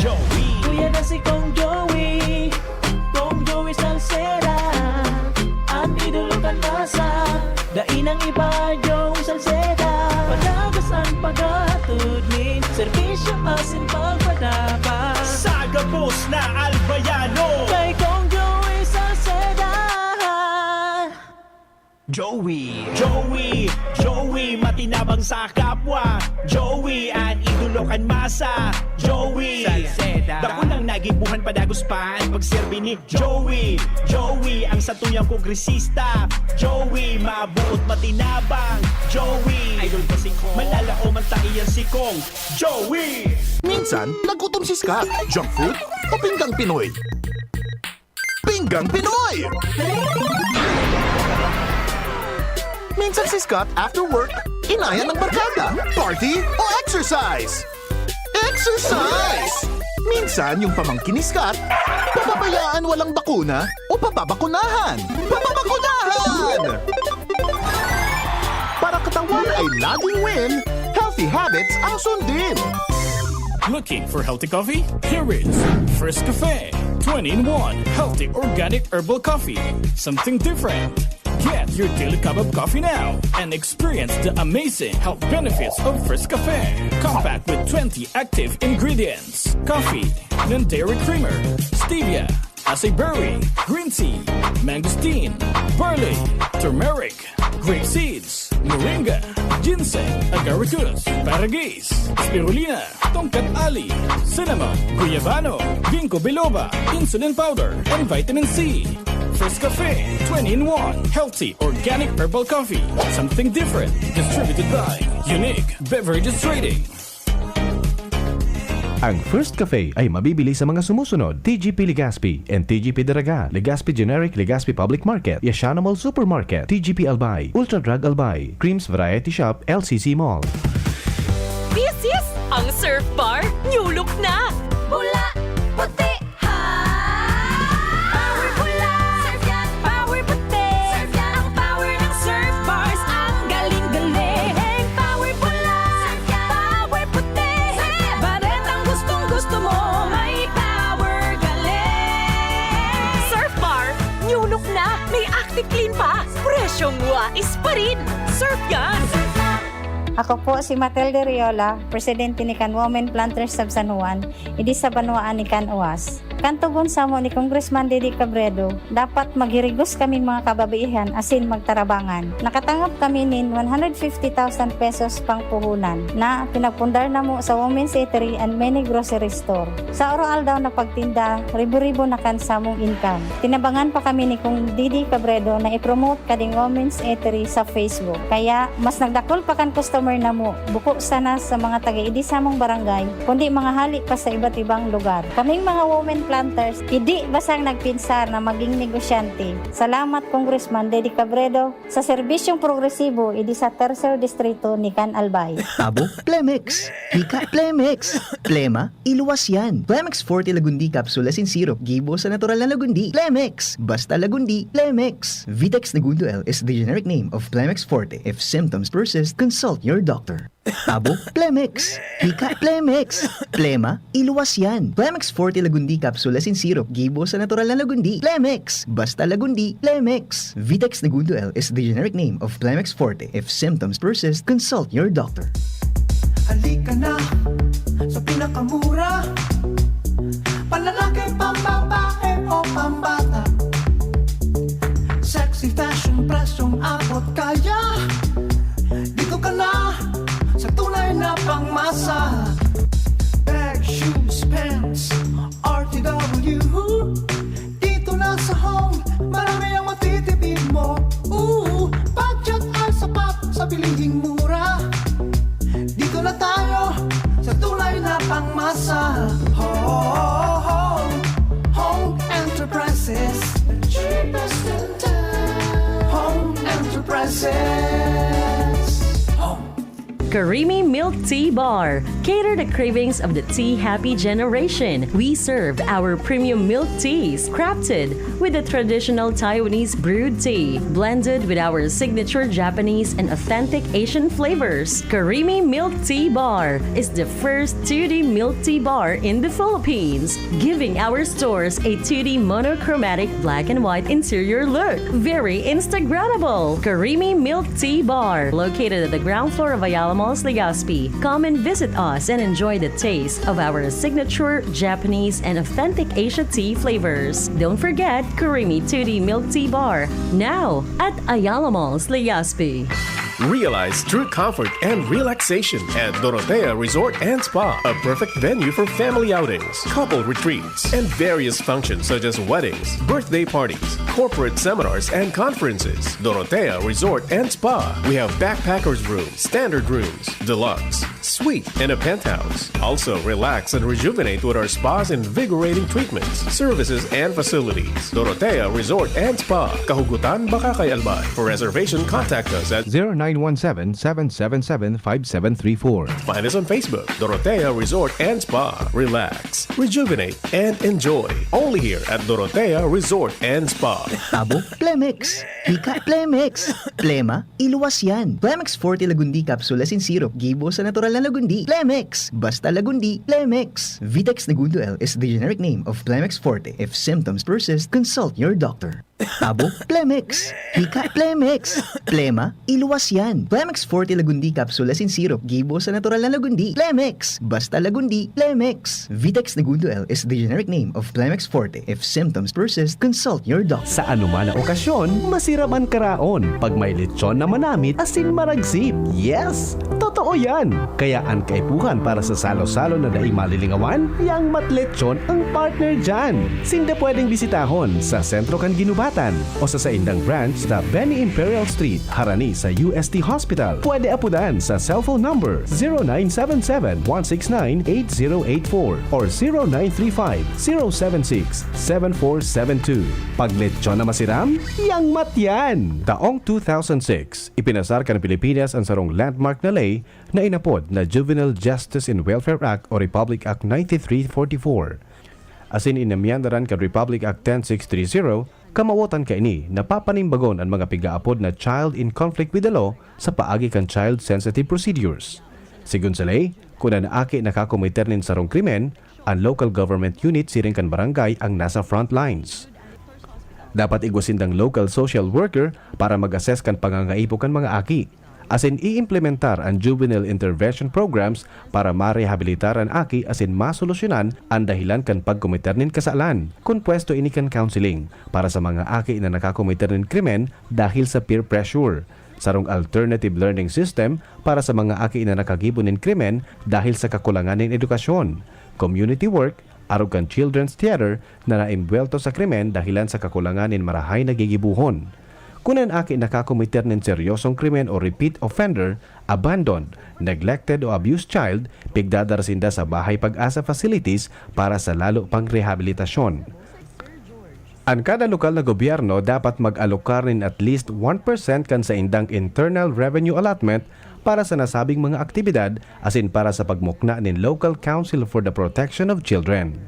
Joey. Kuya na si Kong Joey, Kong Joey Salceda, ang idolo kan masa. Dai nang iba, Joey Salceda. Padagas an paghatod nin serbisyo asin pagpadabang. Sa gabos na Albayano. Kay Kong Joey Salceda. Joey. Joey, Joey, matinabang sa kapwa. Joey, an idolo kan masa. Joey, Salceda. Dakul nang nagibuhan, padagos pa an pagserbi ni Joey, Joey, ang satuyang kongresista. Joey, mabuot, matinabang. Joey, idol ko si Kong. Manlalaom man ta iyan si Kong. Joey! Minsan, nagutom si Scott. Junk food o pinggang Pinoy? Pinggang Pinoy! Minsan si Scott, after work, inayan ng barkada, party o exercise. Exercise! Minsan, yung pamangkin ni Scott, papabayaan walang bakuna o papabakunahan. Papabakunahan! Para katawan ay laging win, healthy habits ang sundin. Looking for healthy coffee? Here is First Cafe, twenty-in-one healthy organic herbal coffee. Something different. Get your daily cup of coffee now and experience the amazing health benefits of First Cafe. Compact with twenty active ingredients: coffee, non-dairy creamer, stevia, acai berry, green tea, mangosteen, barley, turmeric, grape seeds, Moringa, ginseng, agaricus, paragis, spirulina, tongkat ali, cinnamon, guyabano, ginkgo biloba, insulin powder, and vitamin C. First Cafe, twenty-in-one, healthy, organic herbal coffee. Something different. Distributed by Unique Beverages Trading. Ang First Cafe ay mabibili sa mga sumusunod: T G P Legazpi and T G P Daraga, Legazpi Generic, Legazpi Public Market, Yashano Mall Supermarket, T G P Albay, Ultra Drug Albay, Creams Variety Shop, L C C Mall. This is ang Surf Bar New Look na! Pula, puti, ha! Power pula! Surf yan! Power puti! Surf yan! Ang power ng Surf Bars, ang galing-galing! Power pula! Surf yan! Power puti! Surf yan! Baretang gustong-gusto mo, may power galing! Surf Bar New Look na! May Active Clean pa! Presyong wais pa rin! Surf yan! Ako po si Matilde Riola, presidente ni kan Women Planters sa San Juan, idi sa banwaan ni kan Oas. Kan tugon samo ni Congressman Didi Cabredo, dapat maghirigos kaming mga kababaihan asin magtarabangan. Nakatangop kami nin one hundred fifty thousand pesos pangpuhunan na pinagpundar namo sa Women's Eatery and many grocery store. Sa oro-aldaw na pagtinda, ribo-ribo na kan samong income. Tinabangan pa kami ni Kong Didi Cabredo na i-promote kading Women's Eatery sa Facebook. Kaya, mas nagdakul pa kan customer namo, buko sana sa mga taga-idi samong barangay, kundi mga hali pa sa iba't ibang lugar. Kaming mga women planters, idi basang nagpinsar na maging negosyante. Salamat, Congressman Didi Cabredo, sa serbisyong progresibo idi sa Tercer Distrito ni Can Albay. Abo, Plemex! Hika, Plemex! Plema, iluwas yan! Plemex Forte Lagundi Capsule asin Syrup, gibo sa natural na lagundi. Plemex! Basta lagundi, Plemex! Vitex Negundo L is the generic name of Plemex Forte. If symptoms persist, consult your doctor. Abo, Plemex! Hika, Plemex! Plema, iluwas yan! Plemex Forte Lagundi Capsule asin Syrup, gibo sa natural na lagundi. Plemex! Basta lagundi, Plemex! Vitex Negundo L is the generic name of Plemex Forte. If symptoms persist, consult your doctor. Halika na sa pinakamura. Panlalaki, pambabae o pambata. Sexy fashion, presyong abot kaya. Dito ka na sa tunay na pangmasa. Bag, shoes, pants, R T W. Dito na sa Home, marami ang matitipid mo. Ooh, budget ay sapat sa bilihing mura. Dito na tayo sa tunay na pangmasa. Home, Home Enterprises, the cheapest in town. Home Enterprises. Home. Karimi Milk Tea Bar. Cater the cravings of the tea happy generation. We serve our premium milk teas, crafted with the traditional Taiwanese brewed tea, blended with our signature Japanese and authentic Asian flavors. Karimi Milk Tea Bar is the first two D milk tea bar in the Philippines, giving our stores a two D monochromatic black and white interior look. Very Instagrammable! Karimi Milk Tea Bar, located at the ground floor of Ayala Malls, Legazpi. Come and visit us and enjoy the taste of our signature Japanese and authentic Asia tea flavors. Don't forget Karimi two D Milk Tea Bar, now at Ayala Malls, Legazpi. Realize true comfort and relaxation at Dorotea Resort and Spa, a perfect venue for family outings, couple retreats, and various functions such as weddings, birthday parties, corporate seminars, and conferences. Dorotea Resort and Spa. We have backpackers room, standard rooms, deluxe, suite, and a penthouse. Also, relax and rejuvenate with our spa's invigorating treatments, services, and facilities. Dorotea Resort and Spa, Kahugutan, Bacacay, Albay. For reservation, contact us at zero nine one seven, seven seven seven, five seven three four. Find us on Facebook, Dorotea Resort and Spa. Relax, rejuvenate, and enjoy. Only here at Dorotea Resort and Spa. Abo, Plemex. Hika, Plemex. Plema, iluwas yan. Plemex Forte Lagundi Capsule asin Syrup, gibo sa natural na lagundi. Plemex! Basta lagundi, Plemex! Vitex Negundo L is the generic name of Plemex Forte. If symptoms persist, consult your doctor. Tabo, Plemex. Hika, Plemex. Plema, iluwas yan. Plemex Forte Lagundi Capsule asin Syrup, gibo sa natural na Lagundi. Plemex! Basta Lagundi, Plemex! Vitex Negundo L is the generic name of Plemex Forte. If symptoms persist, consult your doctor. Sa anuman na okasyon, masiram an karaon pag may lechon na manamit asin maragsip. Yes! Totoo yan! Kaya an kaipuhan para sa salo-salo na dai malilingawan, Yang Mat Lechon ang partner dyan. Sinda pwedeng bisitahon sa sentro kan Ginubatan o sa saindang branch sa Benny Imperial Street, harani sa U S T Hospital. Pwede apudan sa cellphone number zero nine seven seven, one six nine, eight zero eight four or zero nine three five, zero seven six, seven four seven two. Pag lechon na masiram, Yang Mat yan! Taong two thousand six, ipinasar kan Pilipinas an sarong landmark na ley na inapod na Juvenile Justice and Welfare Act o Republic Act ninety-three forty-four. Asin inamyandaran kan Republic Act ten six three zero, kamawotan kaini na papanimbagon an mga pigaapod na child in conflict with the law sa paagi kan child-sensitive procedures. Sigon sa ley, kun an aki nakakomiter nin sarong krimen, an local government unit siring kan barangay ang nasa front lines. Dapat igwa sindang local social worker para mag-assess kan pangangaipo kan mga aki, asin iimplementar an juvenile intervention programs para marehabilitar an aki asin masolusyonan an dahilan kan pagkomiter nin kasalan. Kun pwesto ini kan counseling para sa mga aki na nakakomiter nin krimen dahil sa peer pressure, sarong alternative learning system para sa mga aki na nakagibo nin krimen dahil sa kakulangan nin edukasyon, community work, arog kan Children's Theater na naimbuwelto sa krimen dahilan sa kakulangan nin marahay na gigibohon. Kun an aki nakakomiter nin seryosong krimen o repeat offender, abandoned, neglected o abused child, pigdadara sinda sa Bahay Pag-asa facilities para sa lalo pang rehabilitasyon. An kada lokal na gobyerno dapat mag-alokar nin at least one percent kan saindang internal revenue allotment para sa nasabing mga aktibidad asin para sa pagmukna nin Local Council for the Protection of Children.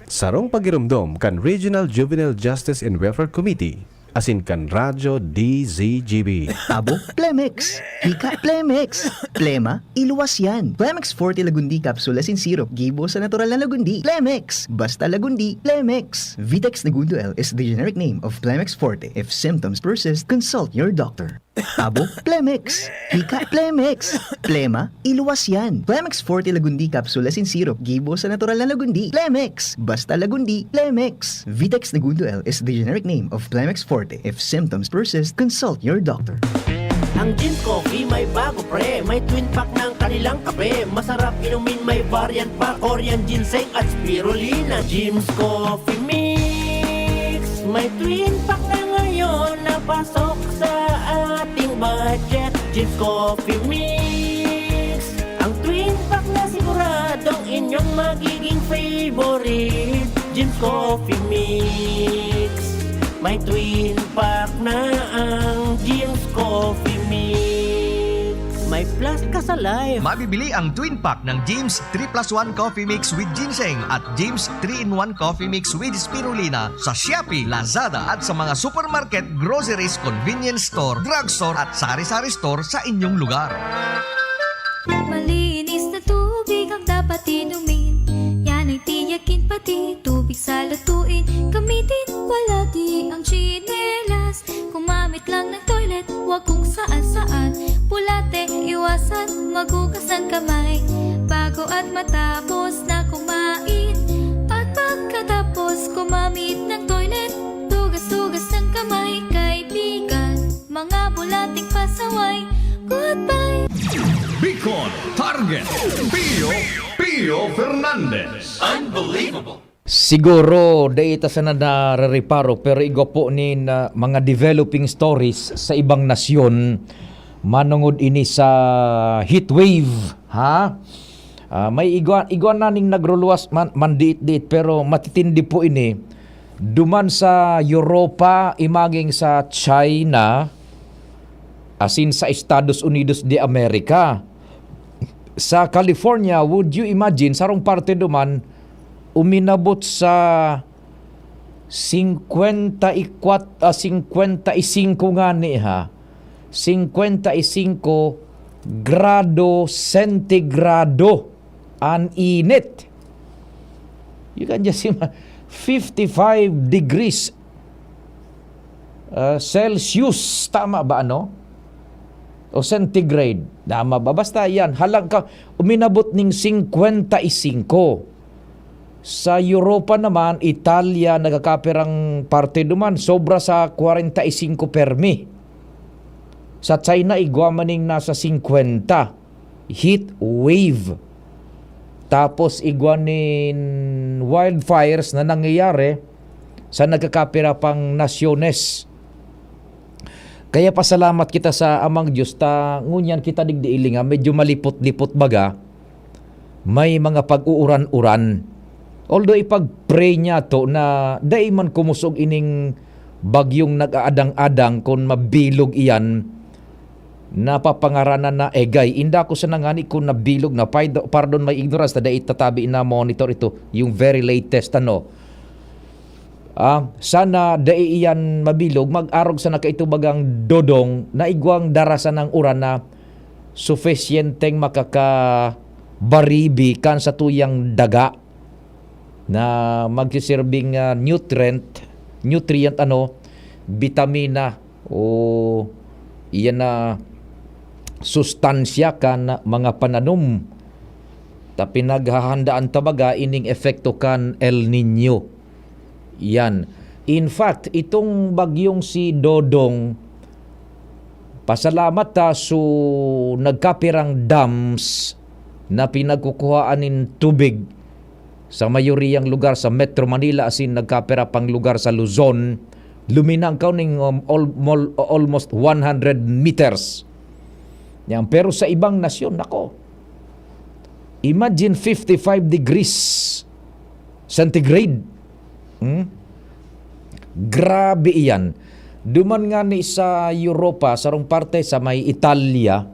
Sarong pagiromdom kan Regional Juvenile Justice and Welfare Committee asin kan Radyo D Z G B. Tabo, Plemex. Hika, Plemex. Plema, iluwas yan. Plemex Forte Lagundi Capsule asin Syrup, gibo sa natural na Lagundi. Plemex! Basta Lagundi, Plemex! Vitex Negundo L is the generic name of Plemex Forte. If symptoms persist, consult your doctor. Tabo, Plemex. Hika, Plemex. Plema, iluwas yan. Plemex Forte Lagundi Capsule asin Syrup, gibo sa natural na Lagundi. Plemex! Basta Lagundi, Plemex! Vitex Negundo L is the generic name of Plemex Forte. If symptoms persist, consult your doctor. Ang Jeans Coffee may bago pre. May twin pack ng kanilang kape. Masarap inumin, may variant pa. Korean ginseng at spirulina. Jeans Coffee Mix. May twin pack na ngayon na pasok sa ating budget. Jeans Coffee Mix. Ang twin pack na siguradong inyong magiging favorite. Jeans Coffee Mix. May twin pack na ang Jeans Coffee Mix. May plus ka sa life. Mabibili ang twin pack ng James three plus one Coffee Mix with Ginseng at James three-in-one Coffee Mix with Spirulina sa Shopee, Lazada at sa mga supermarket, groceries, convenience store, drugstore at sari-sari store sa inyong lugar. Malinis na tubig ang dapat inumin. Yan ay tiyakin, pati tubig sa lutuin. Gamitin palagi ang tsinelas. Gumamit lang ng toilet, huwag kung saan-saan. Bulate, iwasan, maghugas ng kamay bago at matapos na kumain. At pagkatapos gumamit ng toilet, hugas-hugas ng kamay, kaibigan. Mga bulating pasaway, goodbye. Bicol Target, Pio, Pio Fernandez. Unbelievable. Siguro dai ta sana narereparo, pero igwa po nin, ah, mga developing stories sa ibang nasyon, manongod ini sa heat wave, ha? Ah, may igwa, igwa na ning nagruluwas man, mandiit-diit, pero matitindi po ini. Duman sa Europa, imaging sa China, asin sa Estados Unidos de America. Sa California, would you imagine, sarong parte duman, uminabot sa singkwenta y kwat-, ah, singkwenta y singko ngani, ha? Singkwenta y singko grado sentigrado an init. You can just ima-, fifty-five degrees ah, Celsius, tama ba, ano? O centigrade, tama ba? Basta yan, halang ka, uminabot ning singkwenta y singko. Sa Europa naman, Italia, nagkakapirang parte duman, sobra sa kwarenta y singko permi. Sa China, igwa maning nasa singkwenta. Heat wave. Tapos igwa nin wildfires na nangyayari sa nagkakapira pang nasyones. Kaya pasalamat kita sa Amang Diyos ta ngunyan kita digdi ilinga, medyo malipot-lipot baga, may mga pag-uuran-uran. Although ipag-pray niya to na dai man kumusog ining bagyong nag-aadang-adang kun mabilog iyan, napapangaranan na Egay. Inda ko sa nangani kun nabilog na, paido-, pardon my ignorance, ta dai tatabi na monitor ito, yung very latest, ano. Ah, sana dai iyan mabilog, mag-arog sana kaito bagang Dodong na igwang dara sanang uran na sufisyenteng makakabaribi kan satuyang daga na magsiserbing, ah, nutrient, nutrient, ano, bitamina o iyan na sustansya kan mga pananom. Ta pinaghahandaan ta baga ining epekto kan El Niño. Yan. In fact, itong bagyong si Dodong, pasalamat ta su nagkapirang dams na pinagkukuhaan nin tubig sa mayoriyang lugar sa Metro Manila asin nagkapira pang lugar sa Luzon, luminangkaw ning, um, al-, mol-, almost one hundred meters. Yan. Pero sa ibang nasyon, nako, imagine fifty-five degrees centigrade. Hmm? Grabe iyan. Duman nga ni sa Europa, sarong parte sa may Italia,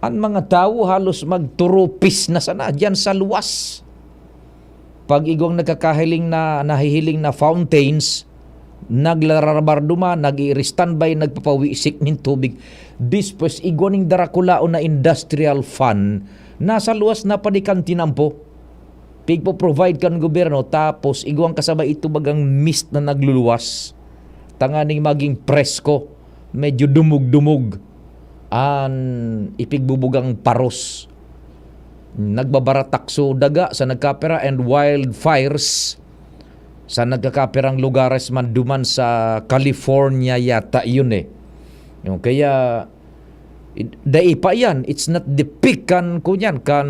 an mga tawo halos magturupis na sana diyan sa luwas. Pag igwang nagkakahiling na, nahihiling na fountains, naglarabar duman, nag-i-standby, nagpapawisik nin tubig. Dispos, igwa ning darakulaon na industrial fan, nasa luwas na padikan tinampo. Pigpo-provide kan gobyerno, tapos igwang kasabay ito bagang mist na nagluluwas. Tanganing maging presko, medyo dumog-dumog an ipigbubugang paros. Nagbabaratak so daga sa nagkapira and wildfires sa nagkakapirang lugares man duman sa California yata yun eh. Yung kaya, i-, dai pa yan. It's not the peak kan, kunyan, kan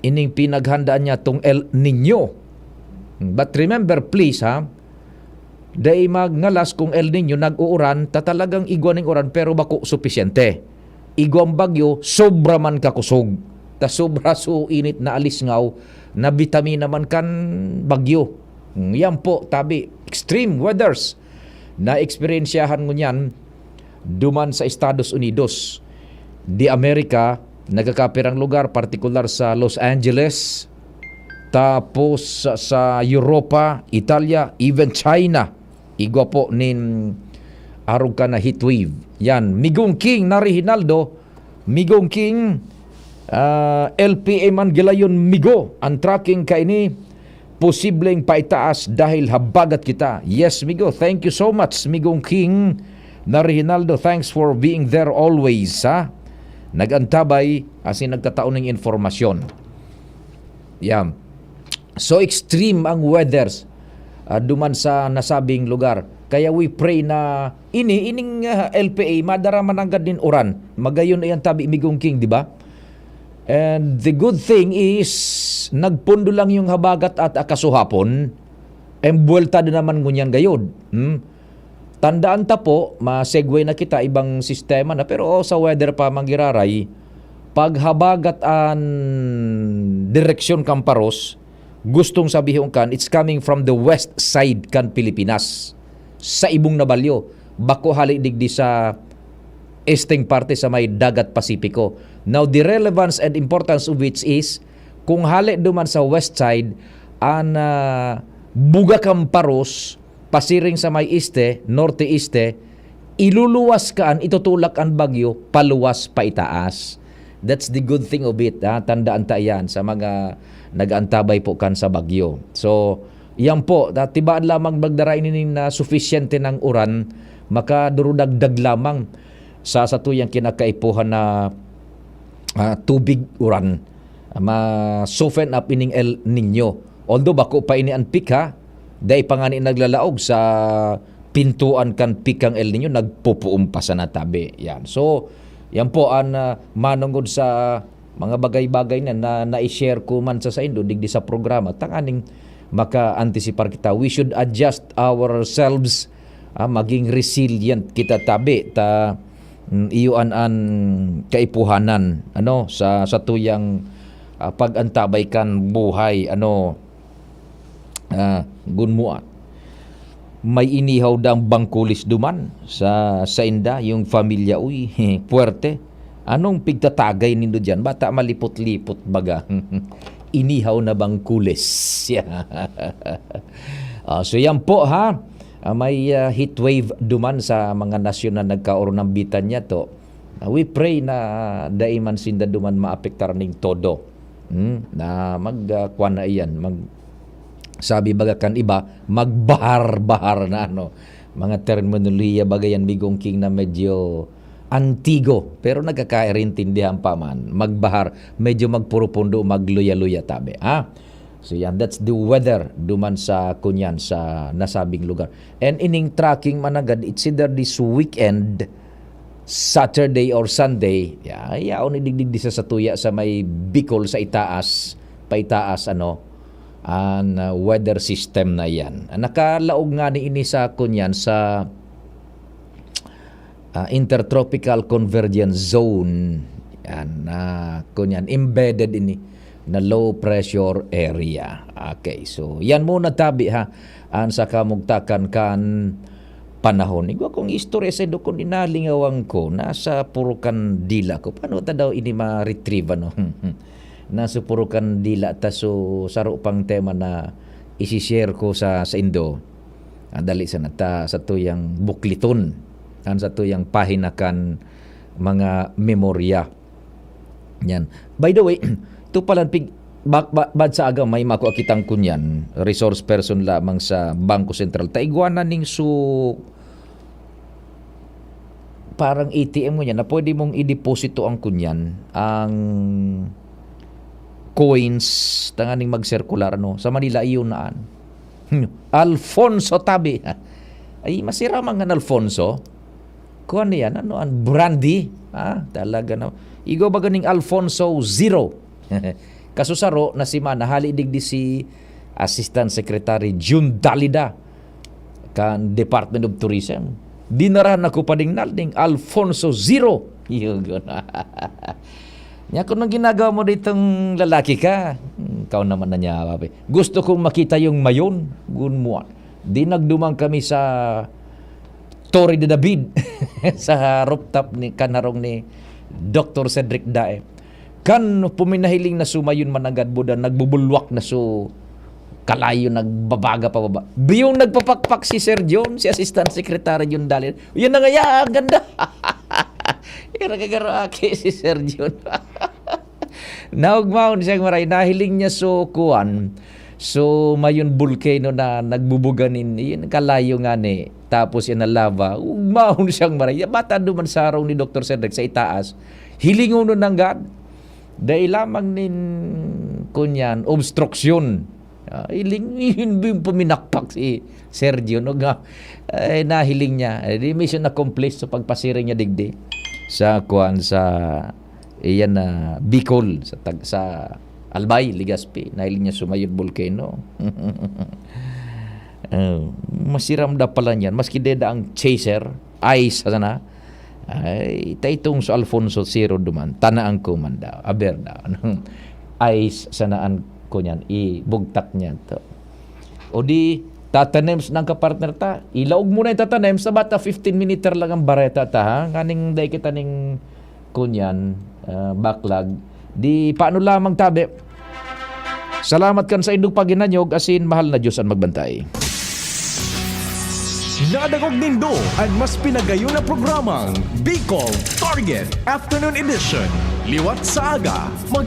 ining pinaghandaan niya tong El Niño. But remember, please, ha, dai magngalas kung El Niño, nag-uuran, ta talagang igwa ning uran, pero bako supisyente. Igwang bagyo, sobra man kakusog. Ta sobra so init na alisngaw, na bitamina man kan bagyo. Hmm, yan po, tabi, extreme weathers na eksperyensyahan ngunyan duman sa Estados Unidos de America, nagkakapirang lugar, partikular sa Los Angeles, tapos sa, sa Europa, Italia, even China, igwa po nin arog ka na heat wave. Yan, Migong King na Reginaldo, Migong King, ah, L P A man gilayon, Migo, ang tracking kaini, posibleng paitaas dahil habagat kita. Yes, Migo, thank you so much, Migong King na Reginaldo. Thanks for being there always, ha? Nag-antabay, asin nagtatao ning informasyon. Yan. So extreme ang weathers, ah, duman sa nasabing lugar. Kaya we pray na ini, ining, ah, L P A, madara mananggad nin uran. Magayon iyan tabi, Migong King, di ba? And the good thing is, nagpundo lang yung habagat at akasuhapon. Ang buwelta din naman ngunyan gayod. Hmm? Tandaan ta po, ma-segue na kita, ibang sistema na. Pero, oh, sa weather pa, manggiraray, pag habagat an direksyon kan paros, gustong sabihon kan, it's coming from the west side kan Pilipinas. Sa ibong na balyo, bako hali digdi sa esteng parte sa may Dagat Pasipiko. Now, the relevance and importance of which is, kung hali duman sa west side, an, ah, buga kan paros, pasiring sa may este, norte-este, iluluwas ka an itutulak an bagyo paluwas paitaas. That's the good thing of it, ha? Tandaan ta yan sa mga nag-aantabay po kan sa bagyo. So, Yan po, ta-, tibaan lamang magdara ini nin, ah, sufisyente nang uran, makadurudagdag lamang sa satuyang kinakaipuhan na, ah, tubig uran. Ma-soften up ining El Niño. Although bako pa ini an peak, ha, dai pa ngani naglalaog sa pintuan kan peak ang El Niño, nagpupuon pa sana tabi. Yan. So, yan po an, ah, manongod sa mga bagay-bagay na, na nai-share ko man sa saindo digdi sa programa, tanganing maka-antisipar kita. We should adjust ourselves, ah, maging resilient kita tabi ta, mm, iyo an, an kaipuhanan, ano, sa, sa tuyang, ah, pag-antabay kan buhay, ano, ah, gunmuat. May inihaw dang bangkulis duman sa sainda, yung pamilya, uy, puwerte. Anong pigtatagay nindo diyan? Bata malipot-lipot baga. Inihaw na bangkulis. Ah, so yan po, ha. Ah, may, ah, heat wave duman sa mga nasyon na nagkaoron ng bitan niya to. Ah, we pray na dai man sinda duman maapektar ning todo. Hmm, na mag, ah, kwan na iyan, mag-, sabi baga kan iba, magbahar-bahar na ano. Mga terminolohiya baga yan, Bigong King, na medyo antigo, pero nagkakaintindihan pa man. Magbahar, medyo magpurupundo, magluya-luya tabi, ha? So yan, that's the weather duman sa kunyan, sa nasabing lugar. And ining tracking managad, it's either this weekend, Saturday or Sunday, ya-, yaon ni digdigdi sa satuya sa may Bicol sa itaas, paitaas, ano, an, ah, weather system na iyan. Nakalaog ngani ini sa, kunyan, sa, ah, Intertropical Convergence Zone. Yan, ah, kunyan, embedded ini na low pressure area. Okay, so yan muna tabi, ha, an sa kamugtakan kan panahon. Igwa kong istorya saindo kun inalingawan ko, nasa puro kan dila ko. Paano ta daw ini ma-retrieve, ano? Nasa puro kan dila ta, so saro pang tema na isi-share ko sa, saindo. Ah, dali sana ta satuyang bukliton, an satuyang pahina kan mga memorya. Yan. By the way, tu palan pig-, ba-, ba-, bad sa aga, may makua kitang kunyan, resource person lamang sa Bangko Sentral. Ta igwa na ning su-, parang A T M ngunyan na pwede mong ideposito ang kunyan, ang coins, tanganing magsirkular, ano. Sa Manila, iyon na an. Alfonso tabi. Ay, masira man kan Alfonso. Kuwan niyan, ano, an brandy? Ah, talaga na. Igwa ba ganing Alfonso Zero? Kasusaro na semana, hali digdi si Assistant Secretary Jun Dalida kan Department of Tourism. Dinarahan ako pa ding nal-, ding Alfonso Zero. Yun. Nya, kung anong ginagawa mo ditong lalaki ka, hmm, ikaw naman na niya, papi. Gusto kong makita yung mayon. Gun mo. Di nagduman kami sa Torre de David sa rooftop ni, kan harong ni Doktor Cedric Dae. Kan puminahiling na sumayon mananggad buda, nagbubulwak na su kalayo, nagbabaga pababa. Biyong nagpapakpak si Sir John, si Assistant Secretary John Dalin. Yan na nga, ya, ang ganda. Ira kagaro aki si Sir John. Naugmaon siyang maray, nahiling niya so kuan. So, mayon volcano na nagbubuga nin, yun, kalayo nga ni. Tapos yan na lava, ugmaon siyang maray. Bata duman sa harong ni Doktor Cedric sa itaas. Hilingon nun nanggad. Dai lamang nin, kunyan, obstruction. Ah, hiling-, yun yung puminakpak si Sergio, no? Nga, eh, nahiling niya. Eh, di mission accomplished sa pagpasiring niya digdi. Sa, kuan, sa, iyan na Bicol, sa tag-, sa Albay, Legazpi. Nahiling niya sumayod volcano. Oh, masiram da pala niyan. Maski deda ang chaser, ice sana. Ay, taitong sa Alfonso Zero duman, tanaan ko man daw. Aber daw. Ice sana an ko niyan, ibugtak niyan to. O di, tatanems ng kapartner ta. Ilaog mo na yung tatanems, sa bata fifteen minute lang ang bareta ta, ha? Nganing dai kita ning kunyan, ah, backlog. Di, paano lamang tabi? Salamat kan sa indong paghinanyog, asin mahal na Diyos ang magbantay. Nadangog nindo an mas pinagayon na programang Bicol Target Afternoon Edition. Liwat sa aga, mag-